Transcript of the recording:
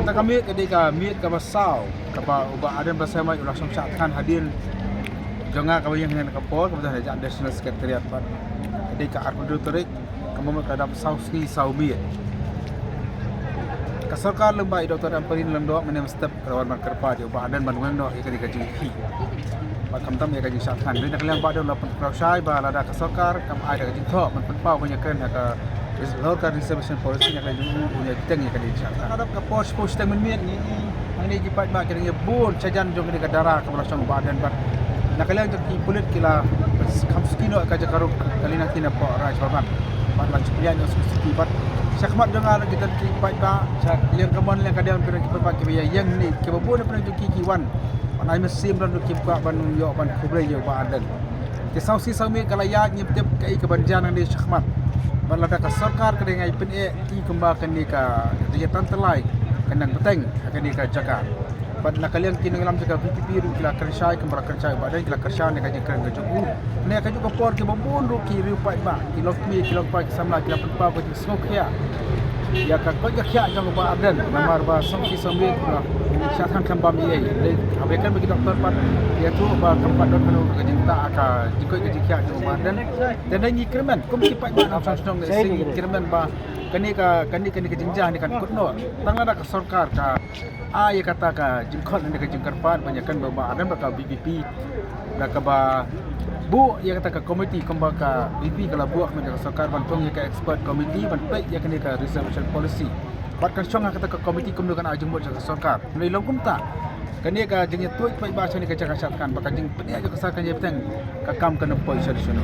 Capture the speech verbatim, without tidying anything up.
Ka miet ka dei ka miet kaba saw kaba u Bah Ardent Basaiawmoit u la shong shah thngan hadien jong nga kaba ïeng hynne ka por kaba don ha National Secretariat bad ka dei ka arphew tarik, ka mut ka dap saw sngi saw miet. Ka sorkar lyngba i Doctor Ampareen Lyngdoh mynne mynstep ka la wan ban kyrpad ïa u Bah Ardent ban weng noh ïa kane ka jingïakhih. Bad khamtam ïa ka jingshah thngan. Dei na ka liang Bah Ardent u la pynpaw shai ba lada ka sorkar kam ai da ka jingthoh ban pynpaw ban ïakren ha ka halor ka reservation policy, na ka liang jong u un ïa bteng ïa ka jingshah thngan. Ka dap ka por shiphew shiteng mynmiet ngi i hangne ki paidbah ki dang ïa bun shajan jong kane ka dara kaba la shong u Bah Ardent bad na ka liang jong ki pulit ki la kham suki noh ka jaka rung ka liang ki na pdeng Raj Bhavan. Bad la shu pynïaid noh suki suki bad shakhmat jong nga ruh ki don ki paidbah sha liang kamon liang kadiang ki don ki paidbah kiba ïa ïeng ne kiba bun na pdeng jong ki ki wan. Ban ai mynsiem don ruh ki kwah ban ïoh ban khublei ïa u Bah Ardent. Te saw sngi saw miet ka la ïaid ngim tip kaei kaban jia nangne shakhmat. Bad lada ka sorkar ka dang ai pyneh i kumba kane ka jingïatantallai ka nang bteng ha kane ka jaka. Bad na ka liang ki nongïalam jong ka VPP ruh ki la kren shai kumba la kren shai u Bah Ardent, ki la kren shai na ka jingkren ka jong u. Na ka juh ka por kiba bun ruh ki riew paidbah, ki longkmie, ki longkpa, ki samla ki la pynpaw ka jingsngewkhia ïa ka koit ka khiah jong u Bah Ardent namar ba saw sngi saw miet u la shah thngan kam bam ei ei. Dei haba ïakren bad ki doktor pat ki ïathuh ba kam pat don kano ka jingtah ka jingkoit ka jingkhiah jong u Bah Ardent. Te dei ngi kyrmen kum ki paidbah nongshong shnong, ngi kyrmen ba kane ka, kane, kane ka jingjia ne kan kut noh tang lada ka sorkar ka ai ïa kata ka jingkhot ne ka jingkyrpad ban ïakren bad u Bah Ardent bad ka VPP da kaba buh ïa kata ka komiti kumba ka VPP ka la buh khmih da ka sorkar ban thung ïa ka expert committee ban peit ïa kane ka reservation policy. Bad kan shong ha kata ka komiti kumno kan ai jingmut sha ka sorkar. Hynrei long kumta, kane ka jingïathuh paidbah shane ka jaka shah thngan bad ka jingpynïaid jong ka sorkar kan ïa bteng, ka kam kan ym poi sha shuh.